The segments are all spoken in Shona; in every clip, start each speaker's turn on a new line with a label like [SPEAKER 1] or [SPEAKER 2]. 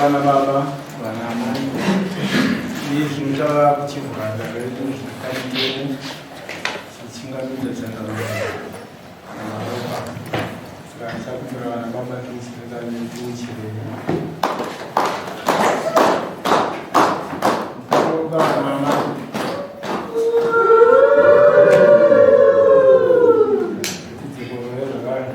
[SPEAKER 1] Vana baba, vana amai, izvi zvichava kuchivhura redu zvakare tichingamidza sangano namaropa. Saka ndichakumbira vana baba tiuchirei tiuchirei. Baba mama. Tidzikorore zvakare.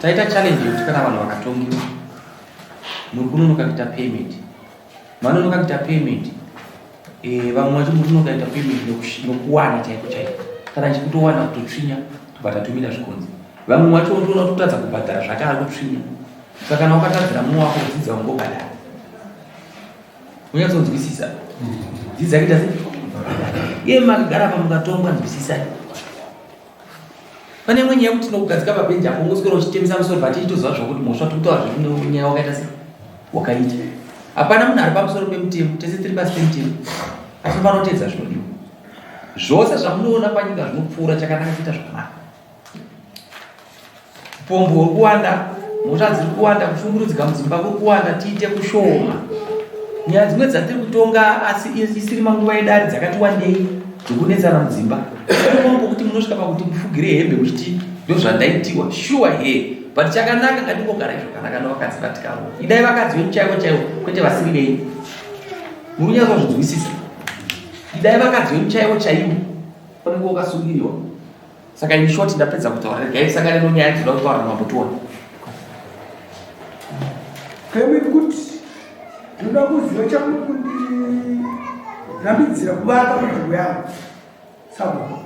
[SPEAKER 2] Taita challenge yekuti kana vanhu vakatongiwa muri kunonoka kuita payment, manonoka kuita payment, vamwe vacho muri kunonoka kuita payment nokuwana chaiko chaiko, kana chikutowana kutotsvinya tobva tatumira zvikonzi. Vamwe vacho unotoona kuti kutadza kubhadhara zvake ari kutsvinya. Saka kana wakatadzira mumwe wako dzidza ungobhadhara, unyatsonzwisisa, dzidza kuita sei iye makagara apa mukatongwa, nzwisisai. Pane imwe nyaya yekuti tinokugadzika pabhenji apo ungoswera uchitemesa musoro, but ichitoziva zvokuti mhosva tiri kutaura zvekuti nyaya wakaita sei wakaita. Hapana munhu ari pamusoro pemutemo, tese tiri pasi pemutemo, asi unofanira kuteedza zvinodiwa. Zvose zvamunoona panyika zvinopfuura, chakanaka kuita zvakanaka. Upombo huri kuwanda, mhosva dziri kuwanda, kushungurudzika mudzimba kuri kuwanda, tiite kushoma. Nyaya dzimwe dzatiri kutonga asi isiri manguva yedare dzakati wandei dzokunetsana mudzimba. Pane pokuti munosvika pakuti mufugire hembe muchiti ndozvandaitiwa, sure here, but chakanaka ngatingogara zvakanaka nevakadzi vatikavo. Idai vakadzi venyu chaivo chaivo, kwete vasiri venyu. Muri kunyatsozvinzwisisa? Idai vakadzi venyu chaivo chaivo. Unenge wakasungiriwa. Saka in short ndapedza kutaura, regai tisangane nonyaya dzinoda kutaura namambo tione.
[SPEAKER 3] Claim kuti ndinoda kuziva chamuri kundirambidzira kuvaka munzvimbo yangu sabhuku.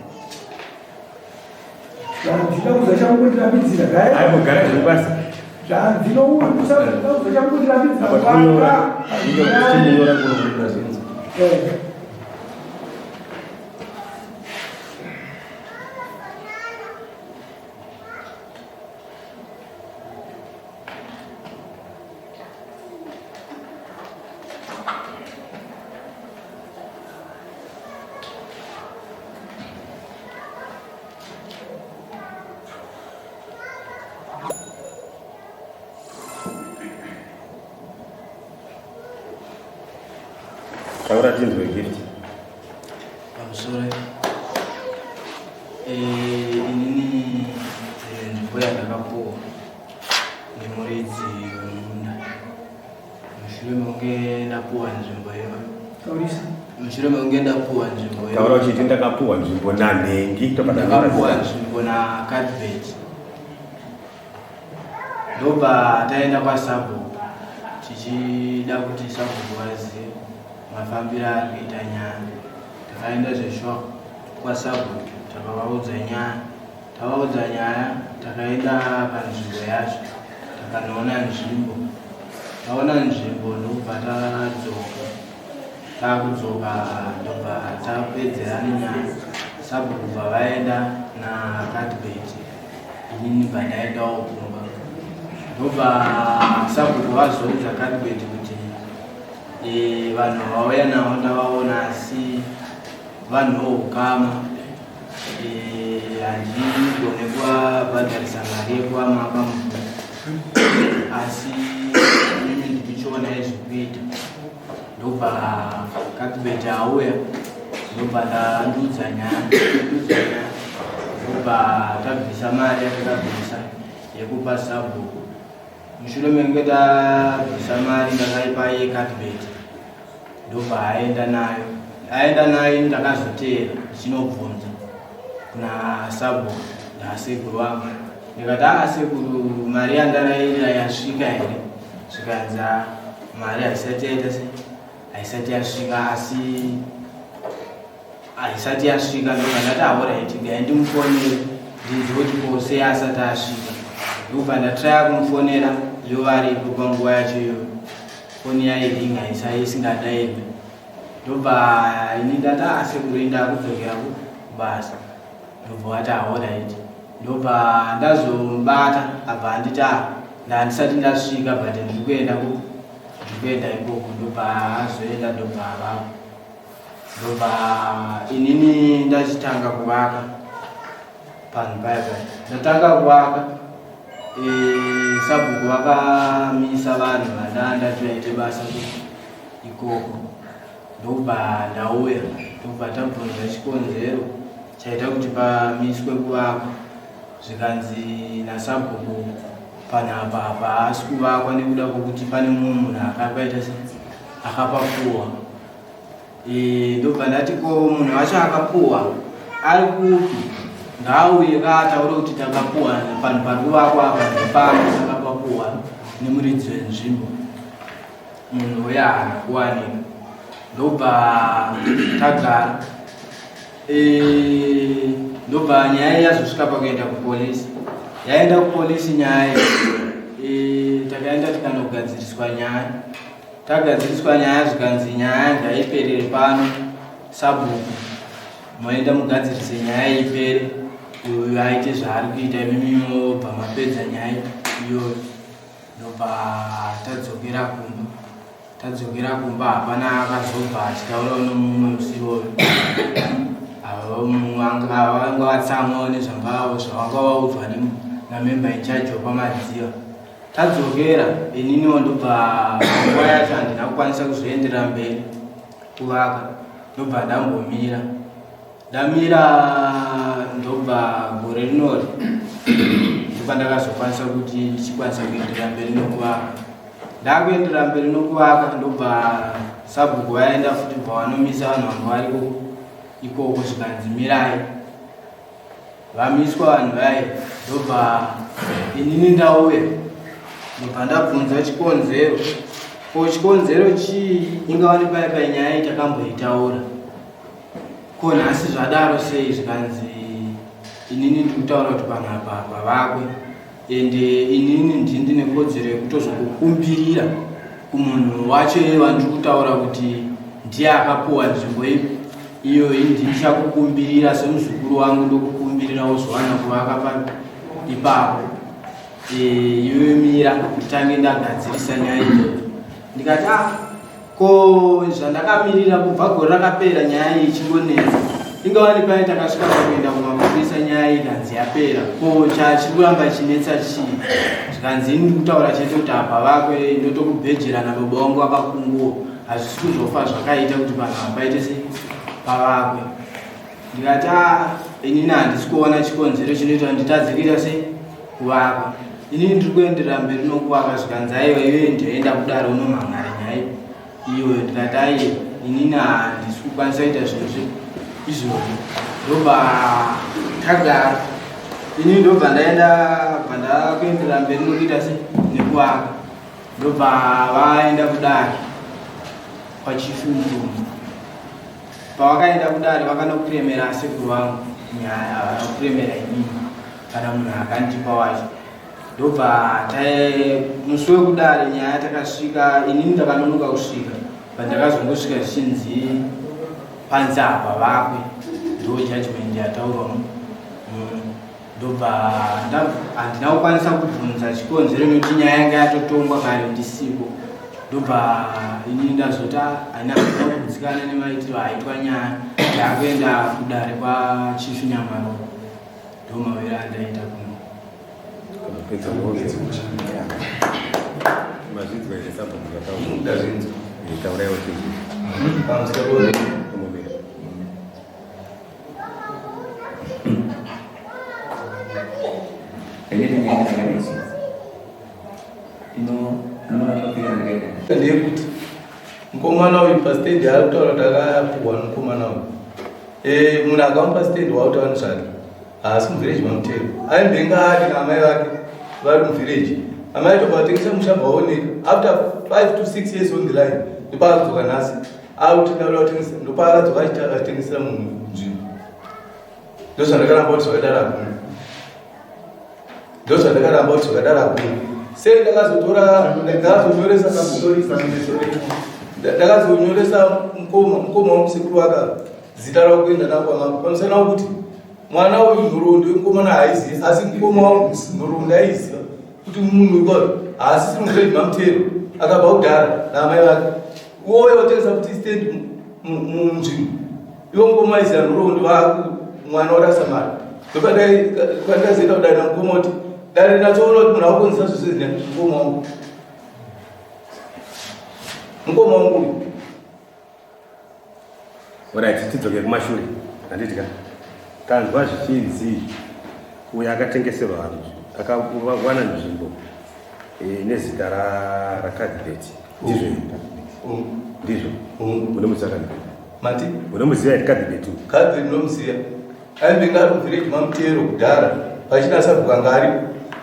[SPEAKER 3] Zvandinoda kuziva chamuri kundirambidzira
[SPEAKER 4] Aibogara zviri pasi.
[SPEAKER 3] Zvandinoda kuziva chamuri kundirambidzira
[SPEAKER 4] Apa
[SPEAKER 3] kuvaka
[SPEAKER 4] timunyora. Timunyora kuno kuita zvinzi. Taura tinzwe Gift.
[SPEAKER 5] Pamusoro inini nzvimbo yandakapuwa nemuridzi wemunda mushure mekunge ndapuwa nzvimbo iyo,
[SPEAKER 3] Taurisa.
[SPEAKER 5] mushure mekunge ndapuwa nzvimbo iyo,
[SPEAKER 4] Taura uchiti ndakapuwa nzvimbo nanhengi.
[SPEAKER 5] Ndakapuwa nzvimbo naCuthbert, ndobva taenda kwasabhuku tichida kuti sabhuku vazive mafambiro ari kuita nyaya. Takaenda zveshuwa kwasabhuku, takavaudza nyaya. Tavaudza nyaya, takaenda panzvimbo yacho, takanoona nzvimbo. Taona nzvimbo ndokubva tadzoka. Takudzoka ndobva tapedzera nenyaya. Sabhuku bva vaenda naCuthbert, inini bva ndaendawo kumba. Ndobva sabhuku vazoudza Cuthbert kuti vanhu vauya navo ndavaona, asi vanhu voukama, handigone kuvabhadharisa mari yekuvamaka muvhu, asi inini ndichiona zvekuita. Ndobva Cuthbert auya. Ndobva ndandiudza nyaya, ndiudza nyaya, ndobva tabvisa mari yatakabvisa yekupa sabhuku. Mushure mekunge tabvisa mari ndakaipa yecutbet, ndobva aenda nayo, aenda nayo. Ini ndakazoteera ndichinobvunza kuna sabhuku ndasekuru vangu, ndikati, "Aa sekuru, mari yandarairira yasvika here?" Zvikanzi, "Ah, mari haisati yaita se haisati yasvika, asi haisati yasvika." Ndobva ndati, "Alright, gai ndimufonere ndinzwe kuti ko sei asati asvika." Ndobva ndatraya kumufonera, iyo varipo panguva yacho iyoyo foni yairinga isingadairwe. Ndobva ini ndati, "Ah, sekuru, ndakudzokera kubasa." Ndobva wati, "Alright." Ndobva ndazomubata, abva anditi, "Ah, ndandisati ndasvika, but ndiri kuenda ndiri kuenda ikoko." Ndobva azoenda, ndobva avapo. Ndobva inini ndachitanga kuvaka panhu paya paya. Ndatanga kuvaka, sabhuku vakamisa vanhu vandandati vaite basa ikoko. Ndobva ndauya, ndobva tabvunza chikonzero chaita kuti pamiswe kuvakwa. Zvikanzi nasabhuku panapa hapaasi kuvakwa nekuda kwokuti pane mumwe munhu akapaita se akapapuwa. Ndobva ndati, "Ko munhu wacho akapuwa ari kupi? Ngaauye kaataure kuti takapuwa panhu pari kuvakwa apa ndepano, takapapuwa nemuridzi wenzvimbo." Munhu uya haana kuwanika. Ndobva tagara. Ndobva nyaya yazosvika pakuenda kupolisi. Yaenda kupolisi nyaya iyi, takaenda tikanogadziriswa nyaya. Tagadziriswa nyaya, zvikanzi nyaya ngaiperere pano. Sabhuku moenda mugadzirise nyaya ipere, uyu aite zvaari kuita, imimi mobva mapedza nyaya iyoyo. Ndobva tadzokera kumba. Tadzokera kumba, hapana akazobva achitaura nomumwe musi iwoyo. Ava vanga vatsamwawo nezvanga zvavanga vaudzwa namember in charge wepamadziva. Tadzokera, ininiwo ndobva nguva yacho handina kukwanisa kuzoenderera mberi kuvaka. Ndobva ndambomira, ndamira. Ndobva gore rinori ndopandakazokwanisa kuti ndichikwanisa kuenderera mberi nokuvaka. Ndakuenderera mberi nokuvaka, ndobva sabhuku vaenda futi, bva vanomisa vanhu vanga variko ikoko. Zvikanzi, "Mirai." Vamiswa vanhu vai. Ndobva inini ndauya, ndobva ndabvunza chikonzero. Ko chikonzero chii? Ingawani pai pai nyaya iyi takamboitaura, ko nhasi zvadaro sei? Zvikanzi, "Inini ndiri kutaura kuti panhu apa pavakwe, ende inini ndini ndine kodzero yekutozokukumbirira kumunhu wacho iye wandiri kutaura kuti ndiye akapuwa nzvimbo ipi iyoyi. Ndichakukumbirira semuzukuru wangu, ndokukumbirira wozowana kuvaka pa ipapo. Iwe mira nditange ndagadzirisa nyaya iyoyo." Ndikati, "Ah, ko zvandakamirira kubva gore rakapera nyaya iyi ichingonetsa, ingawani pai takasvika pakuenda kumapurisa, nyaya iyi ikanzi yapera, ko chachiri kuramba chinetsa chii?" Zvikanzi, "Ini ndiri kutaura chete kuti apa vakwe, ndotokubhejera nababa vangu vakakunguwo, hazvisi kuzofa zvakaita kuti panhu apa paite se pavakwe." Ndikati, "A, inini handisi kuona chikonzero chinoita kuti nditadze kuita sei kuvakwa. Inini ndiri kuenderera mberi nokuvaka." Zvikanzi, "Aiwa, iwe ndoenda kudaro unomhan'ara nyaya iyoyo." Ndikati, "Aiwa, inini handisi kukwanisa kuita zvinhu izvozvo." Ndobva tagara. Inini ndobva ndaenda, bva ndakuenderera mberi nokuita se nekuvaka. Ndobva vaenda kudare kwachief Mutumbu. Pavakaenda kudare, vakanokuremera asekuru vangu nyaya, havana kuremera inini kana munhu akandipa wacho. Ndobva musi wekudare nyaya takasvika, inini ndakanonoka kusvika. Pandakazongosvika, zvichinzi panzi apa vakwe, ndo judgment yataurwa muno. Ndobva handina kukwanisa kubvunza chikonzero nekuti nyaya yanga yatotongwa kare ndisipo. Ndobva inini ndazoti, "Ah, handina kuda kugutsikana nemaitiro aitwa nyaya, ndakuenda kudare kwachief Nyamaroko." Ndo mawiro andaita kuno.
[SPEAKER 4] Pedza. Mazvidzwa here sabhuku zvataura?
[SPEAKER 2] Ndazvinzwa.
[SPEAKER 4] Tauraiwo chii?
[SPEAKER 2] Pamusoro.
[SPEAKER 4] Umubiri.
[SPEAKER 6] Ndeyekuti mukomana uyu pastendi ari kutaura kuti akapuhwa nomukomana uyu. Munhu akamupa stendi wautaura nezvake haasi muvhireji mamutero. Aimbenge ari naamai vake vari muvhireji. Amai tobva vatengesa musha bvaoneka after 5 to 6 years on the line ndopaakadzoka nhasi akuti ndauda kutengesa, ndopaakadzoka achitengesera munhu nzvimbo. Ndozvandakaramba kuti zvakadaro hakuna, ndozvandakaramba kuti zvakadaro hakuna. Sei ndakazotora, ndakazonyoresa, ndakazonyoresa mukoma wamusekuru waka zita ravo kuenda nako kwamambo pamusana wekuti mwana uyu nhoroondo yemukomana haaizivi, asi mukoma wangu nhoroondo aiziva kuti munhu uyu haasisiri muvhireji mamutero, akabva kudhara naamai vake uye otengesa kuti stand munzvimbo. Ivo mukoma aiziva nhoroondo, vaku mwana warasa mari. Ndopandazoenda kudare namukoma kuti dare natsoona kuti munhu akukonzesa zvese mukoma wangu, mukoma wangu uyu.
[SPEAKER 4] Alright, tidzoke kumashure, handiti ka? Tanzwa zvichinzi uyo akatengeserwa akawana nzvimbo nezita raCuthbert, ndizvo here? Ndizvo? Unomuziva Cuthbert?
[SPEAKER 6] Mati?
[SPEAKER 4] Unomuziva here Cuthbert?
[SPEAKER 6] Cuthbert ndinomuziva, aimbenge ari muvhireji mamutero kudhara pachina sabhuku anga aripo.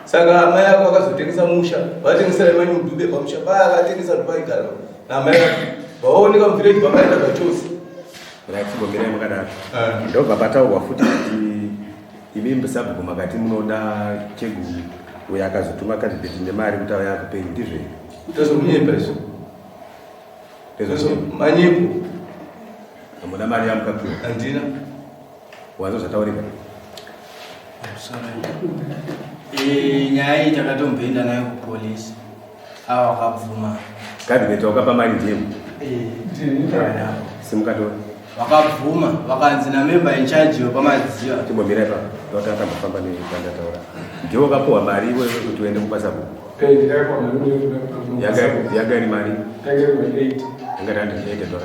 [SPEAKER 6] Saka amai ako akazotengesa musha, vatengesera Emmanuel Dube pamusha paya akatengesa, ndopaigara naamai vake, vaoneka muvhireji pamaenda zvachose.
[SPEAKER 4] Right, chimbomirai makadaro. Ndobva pataurwa futi kuti imi sabhuku makati munoda chegumi, uyo akazotuma Cuthbert nemari kuti auye akupei, ndizvo here?
[SPEAKER 6] Ndozvokunyepa izvo.
[SPEAKER 4] Ndezvokunyepa?
[SPEAKER 6] Manyepo.
[SPEAKER 4] Hamuna mari yamukapiwa?
[SPEAKER 6] Handina.
[SPEAKER 4] Wanzo zvataurika.
[SPEAKER 5] Nyaya iyi takatomboenda nayo kupolisi, ava vakabvuma.
[SPEAKER 4] Cuthbert wakapa mari ndiye? Simukatora.
[SPEAKER 5] Vakabvuma, vakanzi namember in charge wepamadziva.
[SPEAKER 4] Chimbomirai pa ndotambofamba nepandataura. Ndiwe wakapiwa mari iwewe kuti uende kubasa ku?
[SPEAKER 1] Ndakapiwa mari.
[SPEAKER 4] Yanga iri mari?
[SPEAKER 1] Yanga iri 180.
[SPEAKER 4] Yanga iri $180.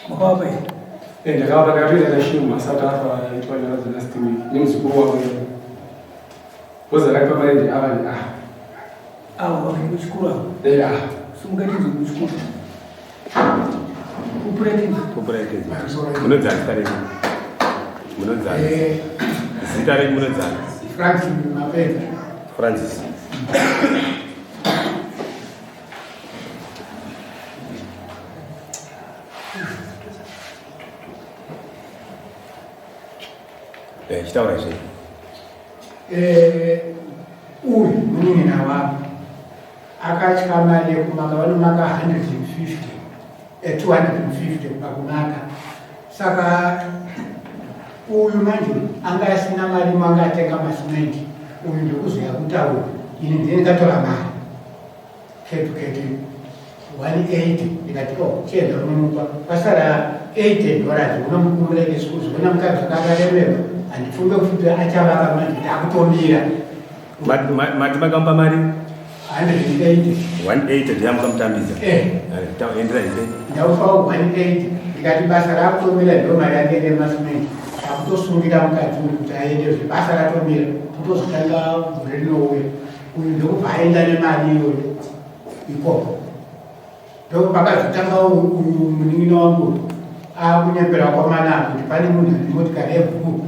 [SPEAKER 3] Makavapa here?
[SPEAKER 1] Ndakavapa, ndakatoita nashimu asati afa, aitwa nyaradzo last week nemuzukuru wangu. Boza akatipa mari ndi ava ndi ah.
[SPEAKER 3] Avo vakaenda kuchikoro avo?
[SPEAKER 1] Eh, ah.
[SPEAKER 3] Simukatinzi kuchikoro. Kupuratinzi.
[SPEAKER 4] Kupuratinzi. Munonzani zita renyu? Munonzani? Zita renyu munonzani?
[SPEAKER 7] Francis Mapeza.
[SPEAKER 4] Francis. Chitaura zve.
[SPEAKER 7] Uyu munin'ina wangu akatya mari yekumaka, vanomaka 150, 250 pakumaka. Saka uyu manje anga asina mari, manga atenga masimenti. Uyu ndikuzoya kutaura ini ndine ndatora mari ketu ketu 180, ndikati, "Oh, chienda unomupa pasara $80, unomukumbira kuona mukadzi akakaremerwa." Handifunge kuti achavaka manje, takutomira.
[SPEAKER 4] Mati makamupa mari?
[SPEAKER 7] 180.
[SPEAKER 4] 180 ndiyamukamutambidza?
[SPEAKER 7] Eh.
[SPEAKER 4] Endera ipe.
[SPEAKER 7] Ndaupawo 180, ndikati basa rakutomira, ndo mari yake nemasimenti. Takutosungira mukadzi uyu kuti aende zvebasa ratomira, totozotanga gore rinouya. Uyu ndokubva aenda nemari iyoyo ikoko. Ndopakazotanga uyu munin'ina wangu akunyepera kwamana kuti pane munhu ane motikari yebhuru,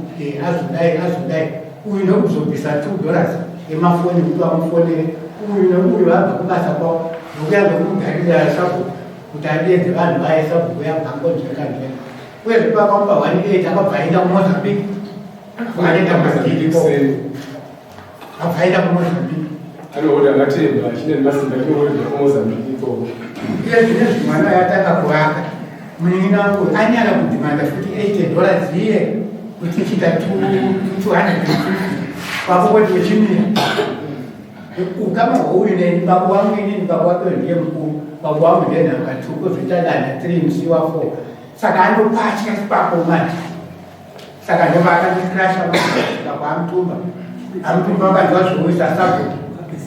[SPEAKER 7] azodai azodai. Uyu ndokuzobvisa $2 emafoni kuti vamufonere. Uyu neuyu vabva kubasa kwavo, ndokuya ndokugarira sabhuku kuti adedze vanhu vaye. Sabhuku yabva ngonzveka nzveka. Uyezve pakamupa 18 akabva aenda kuMozambique, akaenda madhiri ikoko, abva aenda kuMozambique.
[SPEAKER 1] Anoona matemba achine masimba achinoona kuMozambique ikoko.
[SPEAKER 7] Iye zvinezvi mwana yatanga kuvaka, munin'ina wangu anyara kudhimanda futi $80 iye kuti chiita 250 kwakungoti wechimira. Ukama hwouyu neni, baba wangu, inini baba wake ndiye mukuru, baba wangu ndiye nhamba 2, kwozoita danda 3, musiwa 4. Saka andopatya ipapo manje. Saka ndovaakandikrasha kusvika kwamutumba. Amutumba vakanzwa zvoisa sabhuku,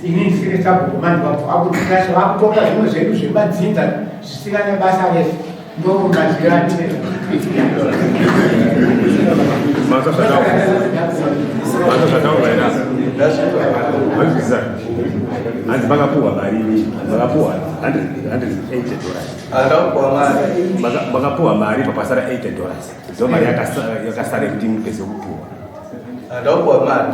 [SPEAKER 7] ini ndisiri sabhuku manje, vabva vakundikrasha, vakutonga zvimwe zvedu zvemadzinza zvisina nebasa rese. Ndomazira andinoita.
[SPEAKER 4] Manzwa zvataurwa here apa? Manzwisisa? Hanzi makapuhwa mari imi, makapuhwa 180 dollars.
[SPEAKER 6] Handaupuwa mari.
[SPEAKER 4] Makapuhwa mari papasara 80 dollars. Ndo mari yakasara yekuti mupedze kupuhwa.
[SPEAKER 6] Handaupuwa mari.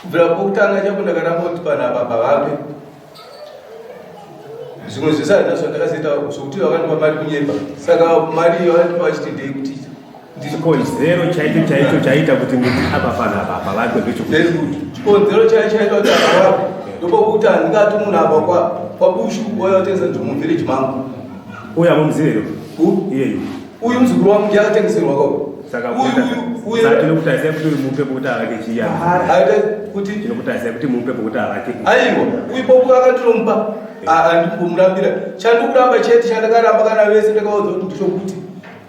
[SPEAKER 6] Kubvira pokutanga chapo ndakaramba kuti panapa pavape. Zvimwe zvese handina zvandakazoita zvokuti vakandipa mari kunyepa. Saka mari iyo vakandipa vachiti ndeyekuti
[SPEAKER 4] Chikonzero chaicho chaicho chaita kuti muti apa panapa apa vakwe
[SPEAKER 6] ndechokuti. Chikonzero chaicho chaita kuti apa vakwe ndopokuti handingati munhu apa kwa kwabushu wauya kutengesa nzvimbo muvillage mangu.
[SPEAKER 4] Uyu amuzive here? Iyeyu.
[SPEAKER 6] Uyu muzukuru wangu ndiye akatengeserwa kwako.
[SPEAKER 4] Saka saka tinokutarisai kuti mupe pokuti avake chiya.
[SPEAKER 6] Aita kuti
[SPEAKER 4] tinokutarisai kuti mupe pokuti avake.
[SPEAKER 6] Aiwa, uyu pokuti akatinomupa handimbomurambira. Chandikuramba chete chandakaramba kana vese ndakaudza kuti ndichokuti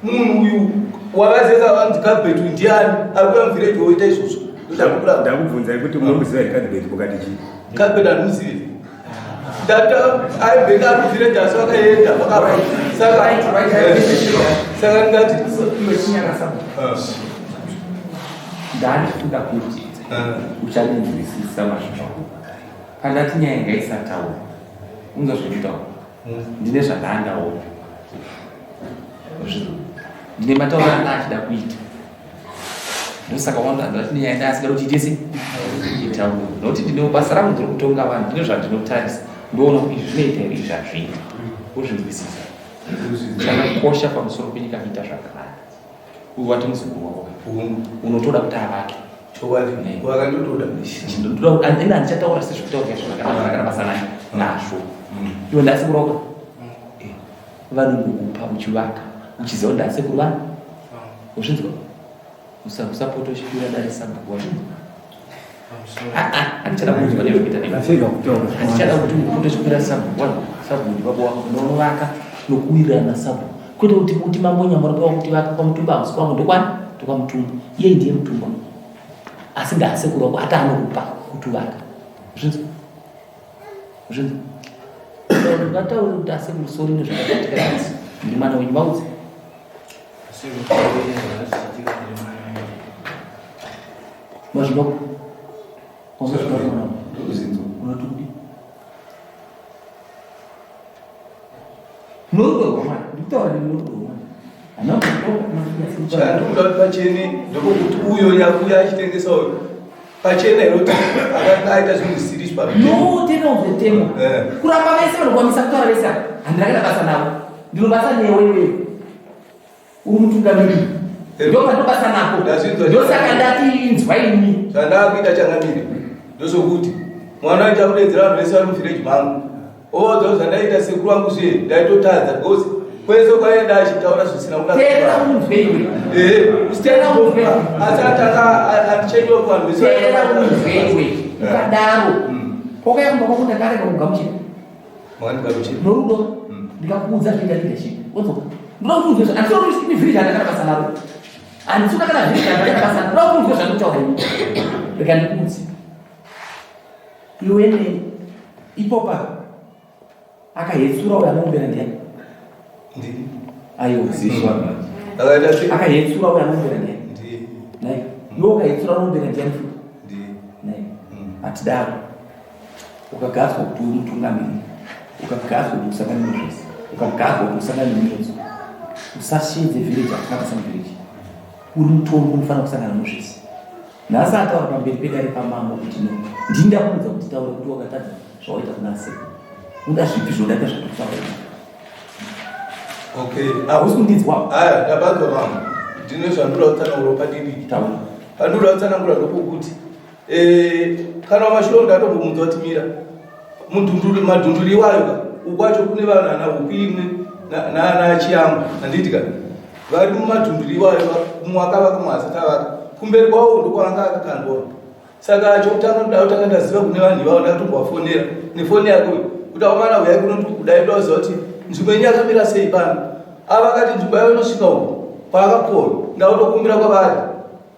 [SPEAKER 6] munhu uyu wakazeza vanzi Cuthbert uyu ndiani ari kuya muvillage woita izvozvo. Ndochakuramba.
[SPEAKER 4] Ndakubvunzai kuti munomuziva here Cuthbert mukati chii?
[SPEAKER 6] Cuthbert handimuzivi. Ndata aimbenge ari kuvillage asi vakaenda vakabva. Saka saka ndingati
[SPEAKER 2] Ndandifunga kuti uchandinzwisisa mashoko. Pandati nyaya ngaisataura. Unzwa zvanditaura. Ndine zvandandaona. Ndine matauro anga achida kuita. Ndosaka wanda ndati nyaya ndasingada kuti iite sei? Itaure. Nokuti ndine basa rangu ndiri kutonga vanhu, ndine zvandinotarisa. Ndoona kuti izvi zvinoita here izvi hazviiti. Uzvinzwisisa. Chakakosha pamusoro penyika kuita zvakanaka. Uyu wati muzukuru wako. Unotoda kuti avake.
[SPEAKER 6] Chokwadi. Wakandotoda.
[SPEAKER 2] Ndinotoda kuti ini handichataura sezvekutaura izvo zvakanaka kana basa naye nazvo. Iwe ndasekuru wako. Vanongokupa uchivaka uchiziva kuti ndasekuru vanhu. Uzvinzwa? Usapota uchikwira dare sabhuku wazvinzwa? Handichada kunzwa nezvekuita newe. Handichada kuti upote uchikwira sabhuku wangu. Sabhuku ndibaba wangu ndinonovaka nokuwirirana nasabhuku. Kwete kuti kuti mambo Nyamura pava kuti vaka kwamutumba hakusi kwangu ndokwani ndokwamutumba. Iye ndiye mutumba. Asi ndaasekuru wako ati anokupa kuti uvaka. Zvinzwa? Zvinzwa? Ungataure kuti asekuru sori nezvakaitika nhasi. Ndiri mwana wenyu vaudze. Mazvinzwa? Wazozvinzwa mwana?
[SPEAKER 6] Ndozvinzwa.
[SPEAKER 2] Unoti kudii? Norudo rwamwari. Ndikutaura nerudo rwamwari. Handina kutoka
[SPEAKER 6] Chandikuda kuti pachene ndokuti uyo nyakuya achitengesa uyo pachena here kuti akanga aita zvinhu zvisiri izvi pamutemo.
[SPEAKER 2] No, tena uzotemo. Kuramba vese vanokwanisa kutaura vese ava. Handina kana basa navo. Ndinobasa newe iwewe. Uri mutungamiriri. Ndopandobasa nako. Ndosaka ndati inzwa ini.
[SPEAKER 6] Zvandakuita changamire ndozvokuti mwana waita kudedzera vanhu vese vari muvillage mangu ovaudza kuti zvandaita sekuru vangu zviye ndaitotadza because kwese kwaenda achitaura zvisina
[SPEAKER 2] Teerera unzwe iwe.
[SPEAKER 6] Ehe, usitenda unzwe. Asi atanga andichaiwa kuvanhu vese.
[SPEAKER 2] Teerera unzwe iwe. Ukadaro. Wakauya kumba kwako ndakarega kugamuchira.
[SPEAKER 6] Makandigamuchira.
[SPEAKER 2] Norudo. Ndikakuudza zvinoita leadership. Wonzwa. Ndoda kuti unzwe handisi kuti ini village handakana basa naro. Handisi kuti kana village handakana basa naro. Ndoda kuti unzwe zvandikutaura ini. Rega ndikuudze. Iwe neni. Ipopa. Akahetsura uyo anoombera ndiani?
[SPEAKER 6] Ndini.
[SPEAKER 2] Aiwa.
[SPEAKER 6] Ziswa. Akaita sei?
[SPEAKER 2] Akahetsura uyo anoombera ndiani?
[SPEAKER 6] Ndiye.
[SPEAKER 2] Nai. Iwe ukahetsura unoombera ndiani futi?
[SPEAKER 6] Ndiye.
[SPEAKER 2] Nai. Hatidaro. Ukagadzwa kuti uve mutungamiriri. Ukagadzwa kuti usangane nezvese. Ukagadzwa kuti usangane nemiedzo. Usasheedze village hatina basa nevillage. Uri mutongi unofanira kusangana nezvese. Nhasi ataura pamberi pedare pamambo kuti no. Ndini ndakuudza kuti taura kuti wakatadza zvawaita kuna asekuru. Unoda zvipi zvodaita zvandikutaura izvi?
[SPEAKER 6] Okay.
[SPEAKER 2] Hausi kundinzwa?
[SPEAKER 6] Aya, ndapanzwa mama. Ndine zvandinoda kutsanangura padiki.
[SPEAKER 2] Taura.
[SPEAKER 6] Pandinoda kutsanangura ndopokuti eh kana mashure ndatombomudza kuti mira. Mudhunduri madhunduri iwayo ka. Ukwacho kune vanhu ana huku imwe na na chiyambo handiti ka. Vari mumadhunduri iwayo mumwe akavaka mumwe asati avaka. Kumberi kwawo ndokwanga akakandwa. Saka chokutanga ndoda kutanga ndaziva kune vanhu ivavo ndakatombovafonera nefoni yake uyu kuti akomana huyai kuno kudai ndoda kuziva kuti nzvimbo yenyu yakamira sei pano. Ava akati nzvimbo yavo inosvika uku paakapuwa uyu ndakutokumbira kwavari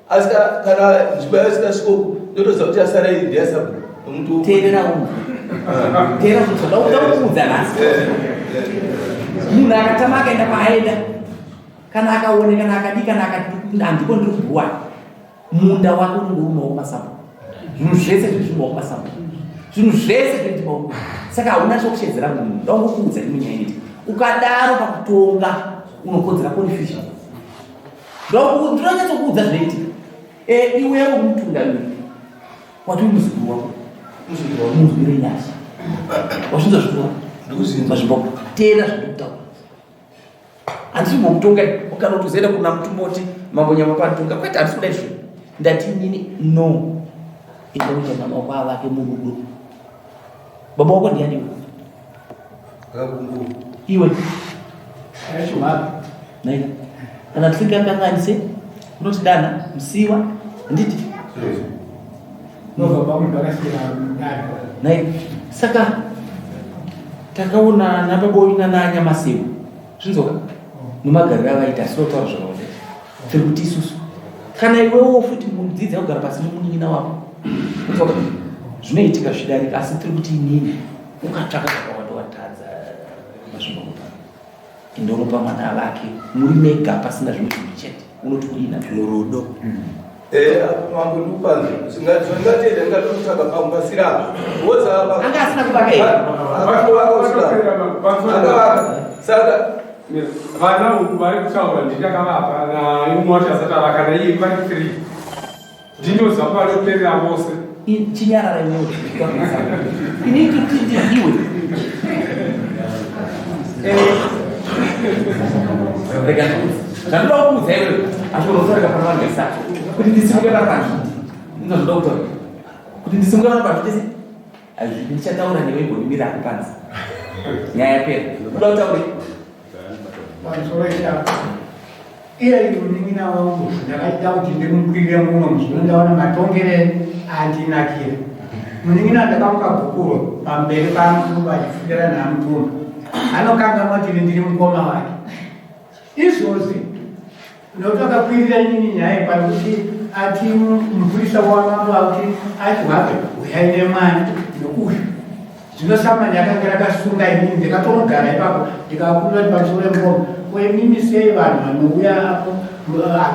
[SPEAKER 6] asi kana nzvimbo yavo isingasvika uku ndotoziva kuti yasara iyi ndeyasabhuku nomuti
[SPEAKER 2] Teerera unzwe. Teerera unzwe. Ndakuudza nhasi. Munhu akatama akaenda kwaaenda. Kana akaone kana akadii kana akati handiko ndiri kubhuwani. Munda wake unenge uri mumaoko masambo. Zvinhu zvese zviri mumaoko masambo. Zvinhu zvese zviri mumaoko. Saka hauna chokushedzera munhu. Ndakungokuudza imwe nyaya inoita. Ukadaro pakutonga unokonzera confusion. Ndinonyatsokuudza zvinoitika. Eh, iwewe mutungamiri wati muzukuru wako munzwire nyasha. Wazvinzwa zvikuru? Ndikuzvinzwa. Teera zvandikutaura. Handisi kumbomutonga kana kuti uzoenda kuna mutumboti mambo nyamapani tonga kwete handisi kuda izvo. Ndati inini no. Enda uita mwana wako avake murudo. Baba wako ndiani iwe? Iwe. Naika. Kana tisingakanganise unotidana musiwa handiti? Naika. Saka takaona nababa uyu nanaNyamaseu zvinzoka nomagariro avaita asi votaura zvakawanda tiri kuti isusu kana iwewo futi mudzidzi akugara pasi nomunin'ina wako inzoka zvinoitika zvichidarika asi tiri kuti inini ukatsvaka zvakawanda watadza mazvimbokupa indoropa mwana vake muri mega pasina zvimwe zvinhu chete unoti kudii nazvo
[SPEAKER 4] murudo
[SPEAKER 6] Eh, mambo ndikupanze. Zvingatenda ndingatomutsvaga pamwe pasira apa. Woza apa.
[SPEAKER 2] Anga asina kubaka here?
[SPEAKER 6] Akavaka usina. Akavaka. Saka
[SPEAKER 1] vana uku vari kutaura ndikakavapa naumwe wacho asati avaka naiye vari three ndinoziva kwavatoperera vose
[SPEAKER 2] Chinyarara iwewe. Ini toti iwe. Rega ndikuudze. Zvandoda kukuudza iwewe hazvinozotoreka pana vanhu vese ava. Kuti ndisimuke pano panzvimbo. Ndizvo zvinoda kutaura. Kuti ndisimuke pano panzvimbo tese hazvidi ndichataura newe imbondimira hako panze. Nyaya yapera. Unoda kutaurei?
[SPEAKER 7] Pamusoro ichapa. Iye munin'ina wangu ndakaita kuti ndimukwirire muno zvino ndaona matongere andinakira. Munin'ina ndakamuka gukuro pamberi pamutumba achifukira namutumba. Anokanganwa kuti ndiri mukoma wake. Izvozvi nokuti akakwirira inini nyaya panokuti ati mupurisa wamambo akuti ati wape uyai nemwana nokuyu zvino samani akanga rakasunga inini ndikatonogara ipapo ndikakumbira kuti pamusoro mukoma ko imimi sei vanhu vanouya apo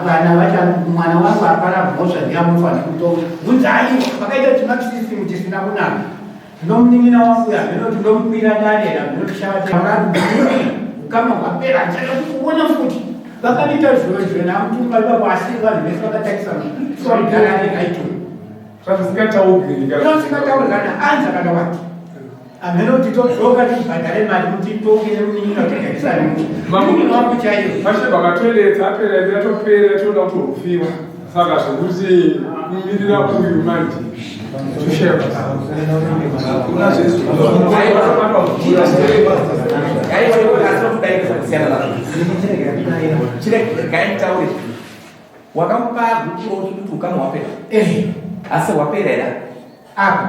[SPEAKER 7] vana vacho mwana wangu apara mhosva ndiyamufanira kutonga bvunzai vakaita chimakisisimu chisina kunaka Zvino munin'ina wangu uyu hameno kuti ndomukwira dare here hameno kuti shavati ukama hwapera handichada kukuona futi vakandiita zviwe namutumba ipapo asi vanhu vese vakatarisa sorry raito
[SPEAKER 1] zvazvisingataurwi
[SPEAKER 7] kana anza kana wati hameno kuti todzoka tibhadhare mari kuti tonge nemunin'ina kuti garisane munin'ina wangu chaiyo
[SPEAKER 1] pashe vakatoiletsa apera yatopera toda kutorufiwa Saka zvekuti kumirira uyu manje
[SPEAKER 2] Wakamupa gupuro kuti ukama hwapera. Asi hwapera here?
[SPEAKER 7] Apa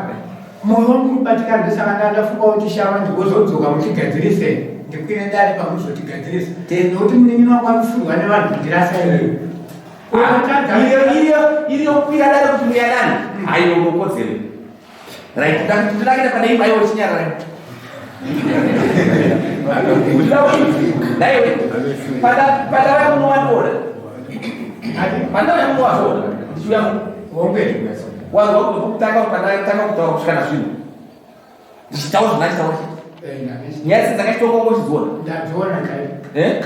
[SPEAKER 7] moyo wangu kubatikana ndosaka ndafunga kuti shava ndigozodzoka muchigadzirise ndikwire dare pamuzotigadzirisa nokuti munin'ina wangu anofurwa nevanhu kundirasa iyoyo.
[SPEAKER 2] Iriyo kwira dare kuti muyanane haiwa unokodzero right ndakita pane imba iwo chinyarara daiwe padava munowatora pandava munowatora ndichiuya wanzwa kutanga pandatanga kutaura kusvika nazvino ndichitaura zvandachitaura nyaya dzese dzakachitonga ungochidziona
[SPEAKER 7] ndadziona
[SPEAKER 2] eh?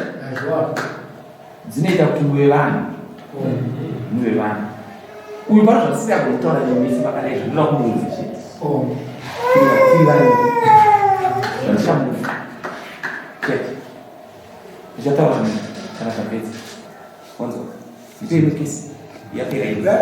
[SPEAKER 2] Dzinoita kuti muve vanhu muve vanhu uyu pano zvatisingagoni kutaura nemisi pakadai zvinoda kumuudza chete tiri vanhu zvandichamuudza chete ndichataura kana zvapedza wanzwa nditoimwe kesi yapera iyo.